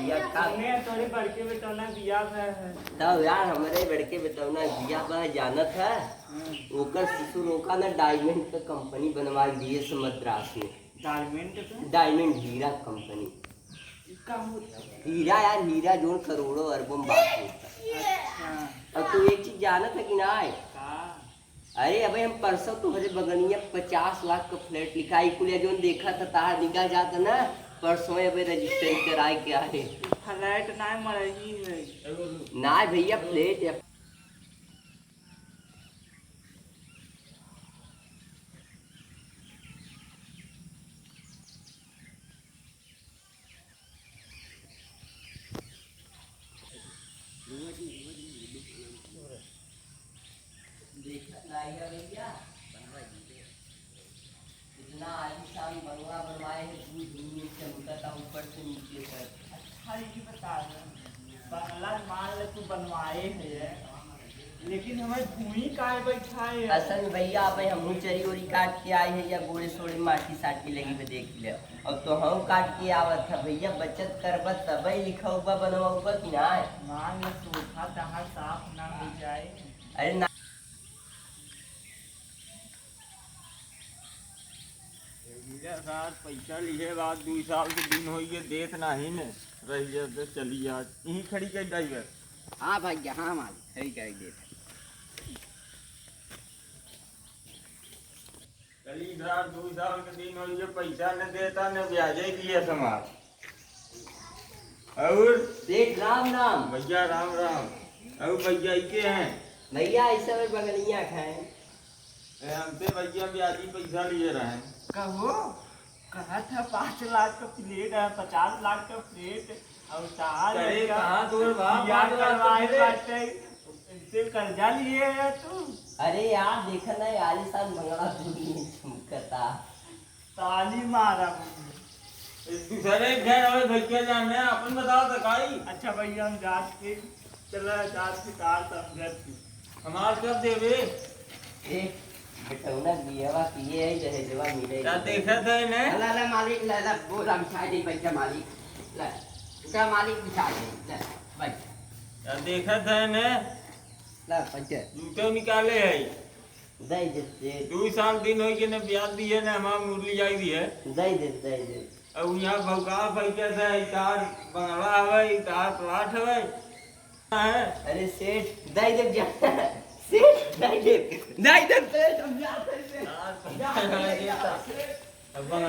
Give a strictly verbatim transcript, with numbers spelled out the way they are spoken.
या का? सुने, तोरे बड़के बेटौना बियाह भय है। तब यार, हमरे बड़के बेटौना बियाह भय, जानत है? हम्म। ओकर ससुर ओका ना diamond का company बनवा दिए से मद्रास में। Diamond का? Diamond हीरा company। का होता है? हीरा यार, हीरा जोन करोड़ों अरबों में बात होता है। अच्छा। अब तू एक चीज जानत है कि ना है? का? अरे अबे, हम परसों तोहरे बगनिया पचास लाख का flat लिखा, ई कुलिया जोन देखा था, तार निकाह जाता ना, परसों अबे register कराए के आए। Flat ना, मरही है। ना भैया, flat है। देखत नाही है भैया, इतना आलीशान बंगला बनवाए हैं, दूध नीचे चमकता ऊपर से नीचे तक। अच्छा, ये बता दो, बंगला मान ले तू बनवाए है, लेकिन हमें भूमि काहे बैठाए है? असल में भैया, अब हमहू चरी ओरी काट के आए हैं या गोड़े सोड़े माटी साटी लगी में देख ले। अब तो हम काट के आवत है भैया, बचत करबा तबे लिखौबा बनवौबा कि ना? मान ले सोफा तहार साफ ना हो जाए। अरे ना। भैया साहब, पैसा लिए बात दू साल के दिन होइए, देत नाही ने, रह जाते चली आज। यहीं खड़ी कर driver। हाँ भैया, हाँ मालिक, खड़ी कर देते। चली साहब, दू साल के दिन होइए, पैसा न देता, न ब्याजे दिए समाज। और? सेठ राम राम। भैया राम राम। और भैया ई के हैं? भैया, ई सब बंगलिया खाए। ए, हमसे भैया ब्याजी पैसा लिए रहे। कहो, कहा था पाँच लाख का flat है, पचास लाख का flat, और तार अरे, लड़का कहाँ तोर बाप बियाह पाँच लाख का करवाए flat? बाटे, इनसे कर्जा लिए है तू? अरे यार, देखा ना, ये आलीशान बंगला दुनिया चमकता। ताली मारा। दूसरे घर अबे भैया जाने, अपन बताओ तो काई। अच्छा भैया, हम जात के, चला जात के कार समझत की। हमार कब देवे? ए, बेटौना बियाहवा किए है, दहेजवा मिले। का देखत है ने? ला, ला, मालिक, ला, ला, बोला, बिछा दे, बैठा मालिक। ला, उठा मालिक, बिछा दे, ला, बैठ। का देखत है ने? ला, बैठ। जूतो निकाले है। दे दे, दे। दू साल दिन होई के न ब्याज दिए, न हमार मुरली जाई दिए। दे दे, दे दे। अब यहाँ भौकाल पैसा से इतार बंगला हवे, इतार plot हवे। हैं? अरे सेठ, दे दे जा। सेठ, दे दे। दे दे, सेठ, हम जाते हैं, सेठ। यार, पैसा नहीं देता। अब बंगला